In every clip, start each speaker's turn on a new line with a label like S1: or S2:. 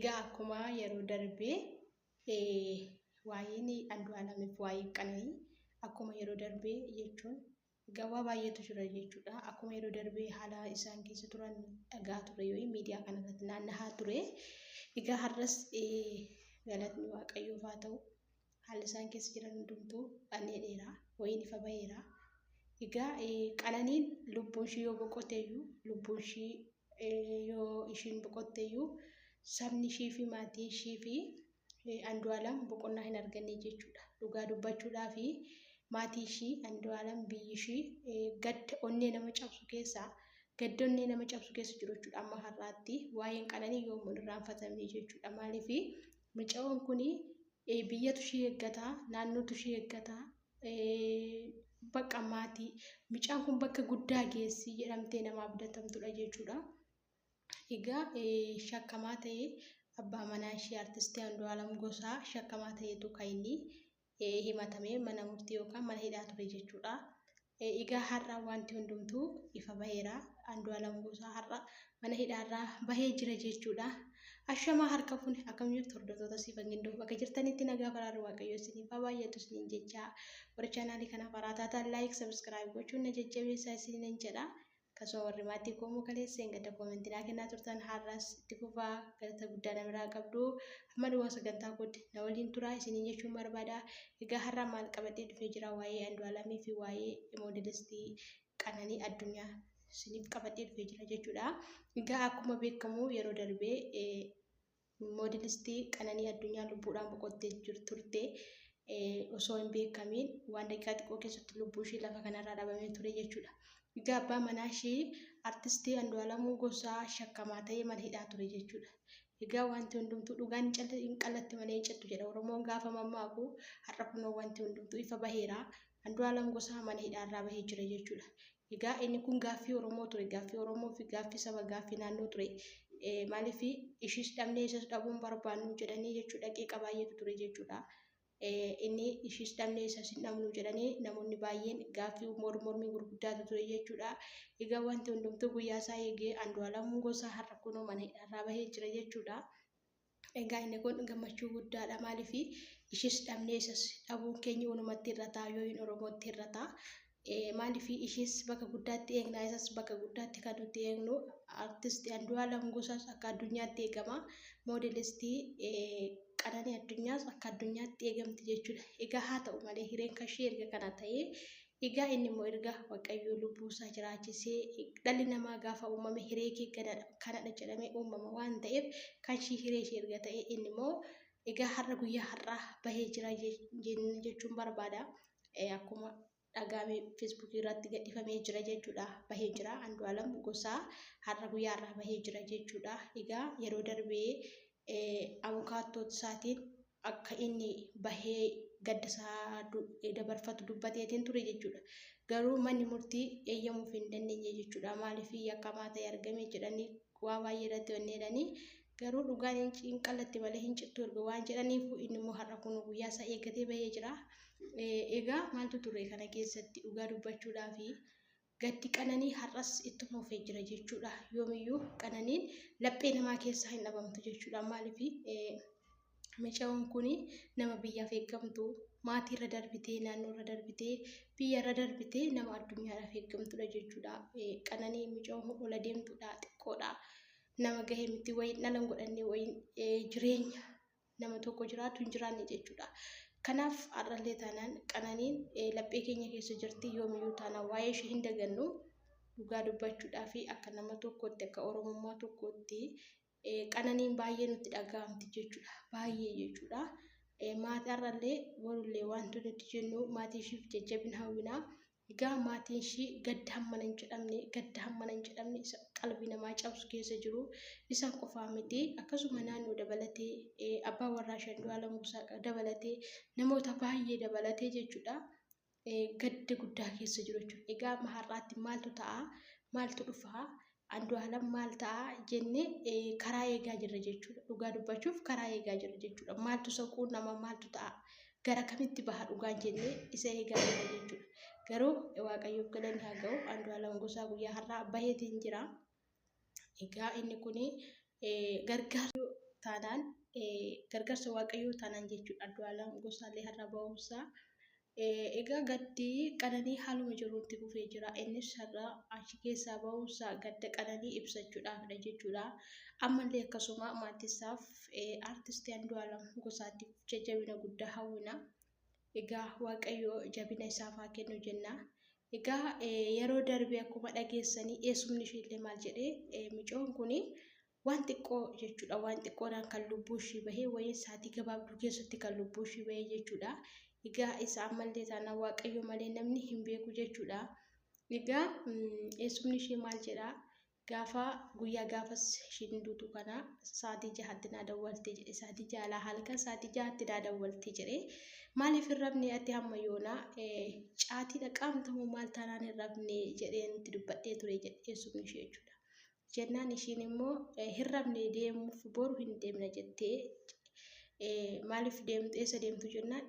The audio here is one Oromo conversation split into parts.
S1: Egaa akkuma yeroo darbee waa'een Andu'aalamiif waa'een Qananii akkuma yeroo darbee jechuun egaa waa baay'eetu jira jechuudha. Akkuma yeroo darbee haala isaan keessa turan dhagaa ture yoo miidiyaa kanarratti naannahaa ture. Egaa har'as galatni Waaqayyoof haa ta'u. Haalli isaan keessa jiran hundumtuu dheera, wayiin ifa baheera. Egaa Qananiin lubbuun ishii yoo boqote iyyuu lubbuun ishii yoo ishiin boqotte iyyuu sabni ishii fi maatiin ishii fi Andu'aalam boqonnaa hin arganne jechuudha. Dhugaa dubbachuudhaa fi maatii ishii Andu'aalam biyyi ishii gadda onnee nama cabsu keessaa gadda onnee nama cabsu keessa jiru jechuudha. Amma har'aatti waa'een Qananii yoomuu hin irraanfatamne jechuudha. Maaliif mucayoon kun biyyatu ishii eeggata, naannootu ishii eeggata, bakka maatii mucaan kun bakka guddaa geessi jedhamtee nama abdatamtudha jechuudha. Egaa shakkamaa ta'ee abbaa manaa ishee artistii Andu'aalam Gosaa shakkamaa ta'eetu kan inni himatamee mana murtii yookaan mana hidhaa ture jechuudha. Egaa har'a wanti hundumtuu ifa baheera. Andu'aalam Gosaa har'a mana hidhaarraa bahee jira jechuudha. Ashamaa harka fuune akkam jirtu hordoftoota Siifan Gindoo bakka jirtanitti nagaa faraarri Waaqayyoo isiniif haa baay'atu isiniin jechaa warra chaanaalii kanaaf haaraa taatan laayik sabskiraayib gochuun na jajjabeessaa isiniin jedha. Akkasuma warri maatii koo immoo kaleessa eeggadda koomentii naa kennaa turtan har'as itti fufaa galata guddaa na biraa qabdu. Hamma dhuma sagantaa kootti na waliin turaa isiniin jechuun barbaada. Egaa har'a maal qabadhee dhufee jira waa'ee Andu'aalamii fi waa'ee moodelistii Qananii Addunyaa isiniif qabadhee dhufee jira jechuudha. Egaa akkuma beekamu yeroo darbee Moodelistii Qananii Addunyaa lubbuudhaan boqottee turte osoo hin beekamiin waan daqiiqaa xiqqoo keessatti lubbuu ishee lafa kanarraa dhabamee ture jechuudha. Egaa abbaa manaa ishee artistii Andu'aalamuu Gosaa shakkamaa ta'ee mana hidhaa ture jechuudha. Egaa wanti hundumtuu dhugaan hin qallatti malee hin cittu jedha Oromoon gaafa mammaaku har'a kunoo wanti hundumtuu ifa baheera. Andu'aalam Gosaa mana hidhaarraa bahee jira jechuudha. Egaa inni kun gaaffii Oromoo ture, gaaffii Oromoo fi gaaffii saba, gaaffii naannoo ture. Maaliif ishiis dhabnee isas dhabuu hin barbaannu jedhanii jechuudha qeeqa baay'eetu ture jechuudha. Inni ishiis dhabnee isas hin dhabnu jedhanii namoonni baay'een gaaffii mormii gurguddaatu ture jechuudha. Egaa wanti hundumtuu guyyaa isaa eegee Andu'aalam Gosaa har'a kunoo mana hidhaarraa bahee jira jechuudha. Egaa inni kun gammachuu guddaadha. Maaliif ishis dhabnee isas dhabuun keenya walumatti irrataa yoo hin Oromootti irrataa. Maaliif ishis bakka guddaatti eegna isas bakka guddaatti kan nuti eegnu artisti Andu'aalam Gosaas akka addunyaatti eegama. Moodelistii Qananii Addunyaas akka addunyaatti eegamti jechuudha. Egaa haa ta'u malee hireen kashee erga kana ta'ee Egaa inni immoo erga Waaqayyo lubbuu isaa jiraachisee dhalli namaa gaafa uumame hiree kee kanadha jedhamee uumama waan ta'eef kan ishii hiree ishee erga ta'e inni immoo egaa har'a guyyaa har'aa bahee jira jechuun barbaada. Akkuma dhagaame feesbuukii irratti gadhifamee jira jechuudha. Bahee jira Andu'aalam Gosaa har'a guyyaa har'aa bahee jira jechuudha. Egaa yeroo darbee abukaattoo isaatiin akka inni bahee gadda isaa dabarfatu dubbateetiin ture jechuudha. Garuu manni murtii eeyyamuuf hin dandeenye jechuudha. Maaliif yakkamaa ta'e argame jedhanii waa baay'ee irratti wanni jedhanii garuu dhugaan hin qallatti malee hin cittu erga waan jedhaniif inni immoo har'a kun guyyaa isaa eeggatee bahee jira. Egaa maaltu ture kana keessatti dhugaa dubbachuudhaafi Gaddi Qananii har'as ittuma fufee jira jechuudha. Yoomiyyuu Qananiin laphee namaa keessaa hin dhabamtu jechuudha. Maaliif mucayoon kun nama biyyaaf eeggamtu maatii irra darbitee naannoo irra darbitee biyya irra darbitee nama addunyaadhaaf eeggamtudha jechuudha. Qananii mucayoon kun ola deemtudha xiqqoodha. Nama gahee miti wayiin dhala hin godhanne wayiin jireenya nama tokko jiraatu hin jiraanne jechuudha. Kanaaf har'allee taanaan Qananiin laphee keenya keessa jirti yoomiyyuu taanaan waa'ee ishee hin dagannu dhugaa dubbachuudhaa fi akka nama tokkootti akka Oromummaa tokkootti Qananiin baay'ee nutti dhaga'amti jechuudha. Baay'ee jechuudha. Maatii har'allee borullee wanti nuti jennu maatii ishiif jajjabina hawwina. Egaa maatiin ishii gadda hammana hin jedhamne, gadda hammana hin jedhamne isa qalbii namaa cabsu keessa jiru. Isaan qofaa miti. Akkasuma naannoo dabalatee, abbaa warraa ishee Andu'aalam Gosaa dabalatee, namoota baay'ee dabalatee jechuudha. Gadda guddaa keessa jiru jechuudha. Egaa amma har'aatti maaltu ta'a? Maaltu dhufa? Andu'aalam maal ta'a jennee karaa eegaa jirra jechuudha. Dhugaa dubbachuuf karaa eegaa jirra jechuudha. Maaltu isa quunnama maaltu ta'a gara kamitti baha dhugaan jennee isa eegaa jirra jechuudha. Garuu Waaqayyoof galanni haa ga'u Andu'aalam Gosaa guyyaa har'aa baheetiin jira. Egaa inni kun gargaarsa taanaan gargaarsa Waaqayyoo taanaan jechuudha. Andu'aalam Gosaallee har'a ba'uunsaa. Egaa gaddi Qananii haaluma jirutti fufee jira. Innis har'a achi keessaa ba'uunsaa gadda Qananii ibsachuudhaafidha jechuudha. Ammallee akkasuma maatiisaaf artistii Andu'aalam Gosaatiif jajjabina guddaa hawwina. Egaa Waaqayyo jabina isaaf haa kennu jenna. Egaa yeroo darbe akkuma dhageessanii eessumni isheellee maal jedhee, micoon kun waan xiqqoo jechuudha. Waan xiqqoodhaan kan lubbuu ishii bahee wayii sa'aatii gabaabduu keessatti kan lubbuu ishii bahee jechuudha. Egaa isa ammallee taanaan Waaqayyo malee namni hin beeku jechuudha. Egaa eessumni ishee maal jedhaa, gaafa guyyaa gaafas ishiin duutu kana sa'aatii 6tti naa dawwalte jedhe. Sa'aatii 6 halkan sa'aatii 6tti naa dawwalte jedhe. Maaliif hin rafne ati hamma yoonaa, caatii dhaqaamtamu maal taanaan hin rafne jedheen itti dubbadhee ture jedhe eessumni ishee jechuudha. Jennaan ishiin immoo hin rafne, deemuuf boru hin deemna jettee. Maaliif deemtu, eessa deemtu jennaan,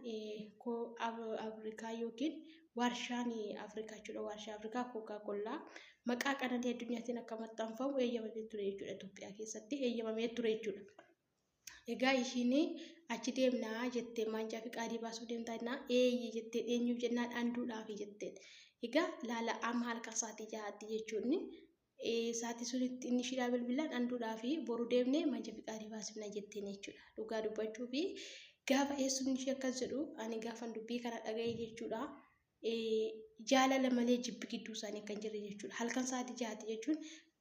S1: koo Afrikaa yookiin warshaan Afrikaa jechuudha. Warshaa Afrikaa Kookaa Kollaa maqaa Qananii Addunyaatiin akka maxxanfamu eeyyamamee ture jechuudha. Itoophiyaa keessatti eeyyamamee ture jechuudha. Egaa ishiin achi deemnaa jettee, maanjaa fi qaadii baasuu deemtaa jennaan, eeyyee jettee, eenyuuf jennaan, anduudhaafi jetteen. Egaa laala, amma halkan sa'aatii 6tti jechuun sa'aatii sunitti inni ishiidhaa bilbilaan anduudhaa fi boru deemnee manja fiqaadii baasifna jetteen jechuudha. Dhugaa dubbachuu fi gaafa eessumni ishee akkas jedhu, ani gaafan dubbii kana dhaga'e jechuudha. Jaalala malee jibbi gidduu isaanii kan jirre jechuudha. Halkan sa'aatii 6tti jechuun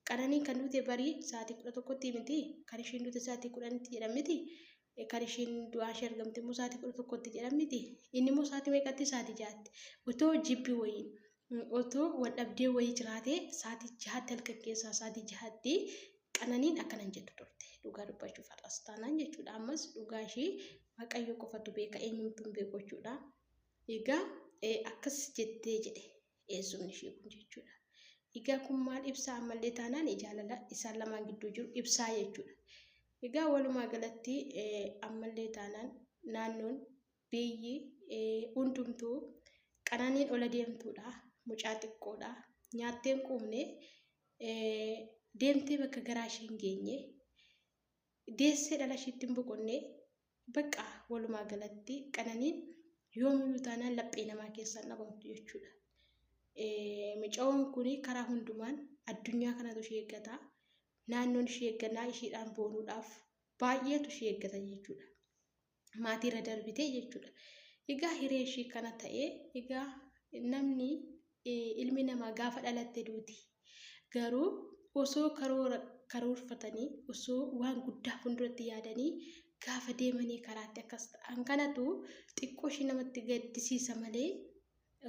S1: Qananiin kan duute barii sa'aatii 11tti miti, kan isheen duute sa'aatii 10tti jedhamiti, kan isheen du'aan ishee argamte immoo sa'aatii 11tti jedhamiti. Inni immoo sa'aatii meeqatti? Sa'aatii 6tti. Otoo jibbi wayii, otoo wal dhabdee wayii jiraatee, sa'aatii 6tti, halkan keessaa sa'aatii 6tti Qananiin akkana hin jettu turte. Dhugaa dubbachuuf har'as taanaan jechuudha. Ammas dhugaa ishii Waaqayyo qofatu beeka, eenyumtuu hin beeku jechuudha. Egaa akkas jettee jedhe eessumni ishii kun jechuudha. Egaa kun maal ibsaa? Ammallee taanaan jaalala isaan lamaan gidduu jiru ibsaa jechuudha. Egaa walumaa galatti ammallee taanaan naannoon, biyyi hundumtuu Qananiin ola deemtuudha. Mucaa xiqqoodha. Nyaattee hin quufne, deemtee bakka garaa ishee hin geenye, deessee dhala isheetti hin boqonne. Bakka walumaa galatti Qananiin yoomiyyuu taanaan laphee namaa keessaa hin dhabamtu jechuudha. Mucayoon kun karaa hundumaan addunyaa kanatu ishee eeggata. Naannoon ishee eeggannaa isheedhaan boonuudhaaf baay'eetu ishee eeggata jechuudha. Maatiirra darbitee jechuudha. Egaa hiree ishii kana ta'ee, egaa namni, ilmi namaa gaafa dhalatte duuti. Garuu osoo karoora karoorfatanii, osoo waan guddaa fuulduratti yaadanii gaafa deemanii karaatti akkas ta'an kanatu xiqqoo ishii namatti gaddisiisa malee,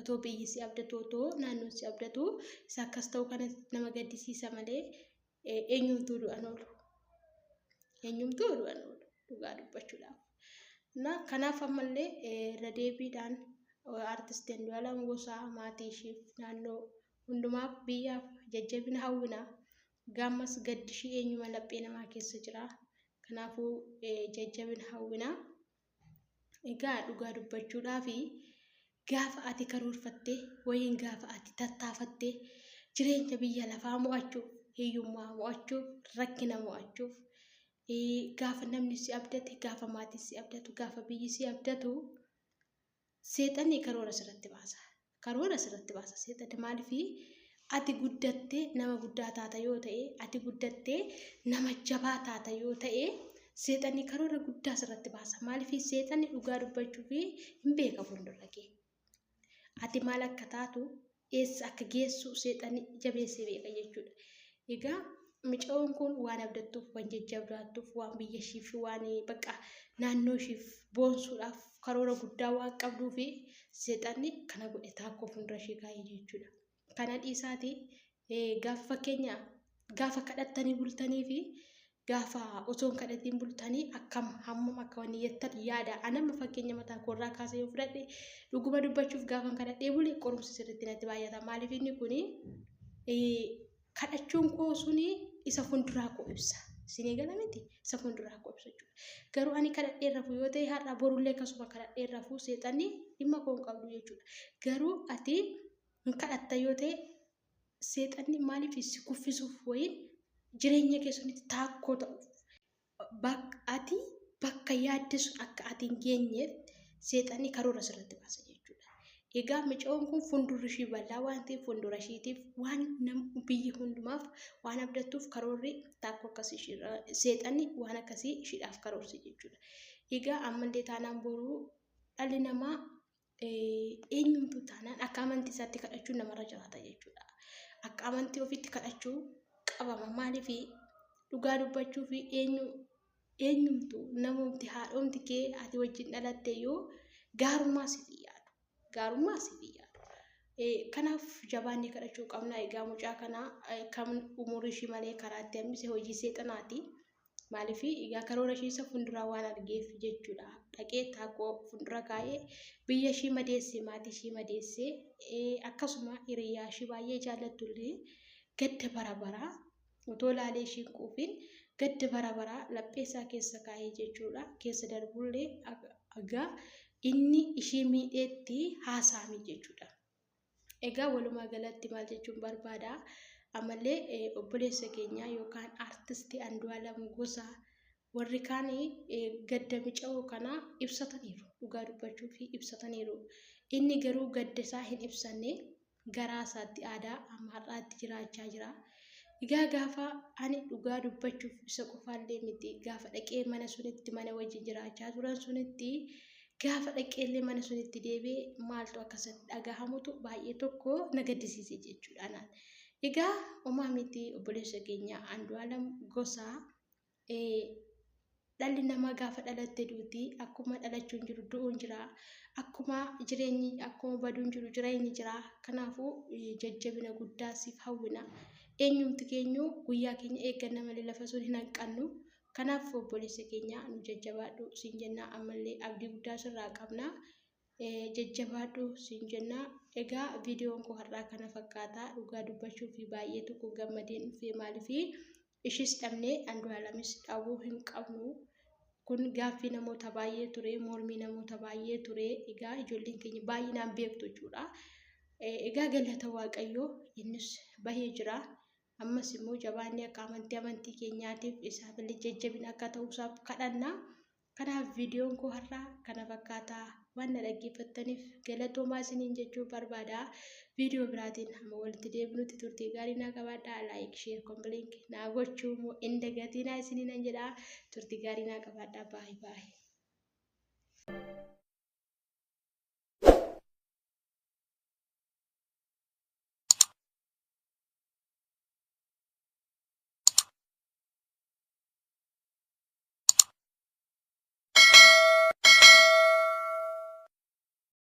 S1: otoo biyyi si abdatu, otoo naannoon si abdatu isa akkas ta'u kana nama gaddisiisa malee, eenyumtuu du'an oolu. Eenyumtuu du'an oolu dhugaa dubbachuudhaaf. Na kanaaf ammallee irra deebiidhaan artistii Andu'aalam Gosaa maatii ishiif, naannoo hundumaaf, biyyaaf jajjabina hawwina. Gaammas gaddi ishii eenyuma laphee namaa keessa jira. Kanaafuu jajjabina hawwina. Egaa dhugaa dubbachuudhaaf gaafa ati karoorfattee wayiin, gaafa ati tattaafattee jireenya biyya lafaa mo'achuuf, hiyyummaa mo'achuuf, rakkina mo'achuuf, gaafa namni si abdate, gaafa maatiin si abdatu, gaafa biyyi si abdatu, seexanni karoora sirratti baasa. Karoora sirratti baasa seexanni. Maaliifii ati guddattee nama guddaa taata yoo ta'e, ati guddattee nama jabaa taata yoo ta'e, seexanni karoora guddaa sirratti baasa. Maaliifii seexanni dhugaa dubbachuu fi hin beeka fuuldura kee. Ati maal akka taatu, eessa akka geessu seexanni jabeessee beeka jechuudha. Egaa mucayoon kun waan abdattuuf, waan jajjabaattuuf, waan biyya ishiif, waan bakka naannoo ishiif boonsuudhaaf karoora guddaa waan qabduu fi seexanni kana godhe taakkoo fuuldura ishee kaa'ee jechuudha. Kana dhiisaati, gaafa fakkeenya gaafa kadhattanii bultanii fi gaafa osoo hin kadhatiin bultanii akkam hammam akka wanni jettan yaada. Anamma fakkeenya mataa koorraa kaasee yoo fudhadhe, dhuguma dubbachuuf gaafa kadhadhee bule qorumsi sirriitti natti baay'ata. Maaliif inni kuni kadhachuun koo suni isa fuulduraa koo ibsa. Isinii gala miti? Isa fuulduraa koo ibsa jechuudha. Garuu ani kadhadhee rafuu yoo ta'e, har'a borullee akkasuma kadhadhee rafuu, seexanni dhimma koo hin qabdu jechuudha. Garuu ati hin kadhatta yoo ta'e, seexanni maaliif si kuffisuuf wayiin jireenya keessanitti taakkoo ta'uuf Ati bakka yaadde sun akka ati hin geenyeef seexanni karoora sirratti baasa jechuudha. Egaa mucayyoon kun fuuldurri ishii bal'aa waan ta'eef fuuldura ishiitiif waan biyyi hundumaaf waan abdattuuf karoorri taakku akkasii seexanni waan akkasii ishiidhaaf karoorse jechuudha. Egaa ammallee taanaan boruu dhalli namaa eenyumtuu taanaan akka amantii isaatti kadhachuun namarra jiraata jechuudha. Akka amantii ofiitti kadhachuu qabama. Maaliif dhugaa dubbachuu fi eenyumtuu namumti haadhomti kee ati wajjin dhalatte yoo gaarummaa siif yaadu. Gaarummaa siif yaadu. Kanaaf jabaannee kadhachuu qabna. Egaa mucaa kana kan umurii ishii malee karaatti hambise hojii seexanaati. Maaliif egaa karoora ishii isa fuulduraa waan argeef jechuudha. Dhaqee taakkoo fuuldura kaa'ee biyya ishii madeesse, maatii ishii madeesse, akkasuma hiriyaa ishii baay'ee jaallattullee gadda bara baraa otoo laalee ishiin quufin gadda bara baraa laphee isaa keessa kaa'ee jechuudha. Keessa darbullee egaa inni ishii miidheetti haasa'ame jechuudha. Egaa walumaa galatti maal jechuun barbaada? Ammallee obboleessa keenya yookaan aartistii Andu'aalam Gosaa warri kaan gadda mucayoo kanaa ibsataniiru. Dhugaa dubbachuu fi ibsataniiru. Inni garuu gadda isaa hin ibsanne, garaa isaatti aadaa amma har'aatti jiraachaa jira. Egaa gaafa ani dhugaa dubbachuuf isa qofaallee miti, gaafa dhaqee mana sunitti, mana wajjin jiraachaa turan sunitti, gaafa dhaqeellee mana sunitti deebi'ee maaltu akkasatti dhagahamutu baay'ee tokko na gaddisiise jechuudha anaan. Egaa homaa miti, obboleessa keenya Andu'aalam Gosaa, dhalli namaa gaafa dhalatte duuti. Akkuma dhalachuun jiru du'uun jira. Akkuma jireenyi, akkuma baduun jiru jireenyi jira. Kanaafuu jajjabina guddaa siif hawwina. Eenyumti keenyu guyyaa keenya eegganna malee lafa sun hin hanqannu. Kanaaf obboleessa keenya nu jajjabaadhu siin jenna. Ammallee abdii guddaa sirraa qabna. Jajjabaadhu siin jenna. Egaa viidiyoon koo har'aa kana fakkaata. Dhugaa dubbachuu fi baay'ee tokko gammadeen dhufee, maaliif ishis dhabnee Andu'aalamis dhabuu hin qabnu. Kun gaaffii namoota baay'ee ture, mormii namoota baay'ee ture. Egaa ijoolleen keenya baay'inaan beektu jechuudha. Egaa galata Waaqayyoo, innis bahee jira. Ammas immoo jabaannee akka amantii keenyaatiif isaafillee jajjabina akka ta'uusaaf kadhanna. Kanaaf viidiyoon koo har'aa kana fakkaata. Waan na dhaggeeffattaniif galatoomaa isiniin jechuu barbaada. Viidiyoo biraatiin hamma walitti deebinutti turtii gaarii naa qabaadhaa. Like, share, comment naa gochuu immoo hin dagatinaa isiniin jedha. Turtii gaarii naa qabaadhaa. Baay'ee baay'ee.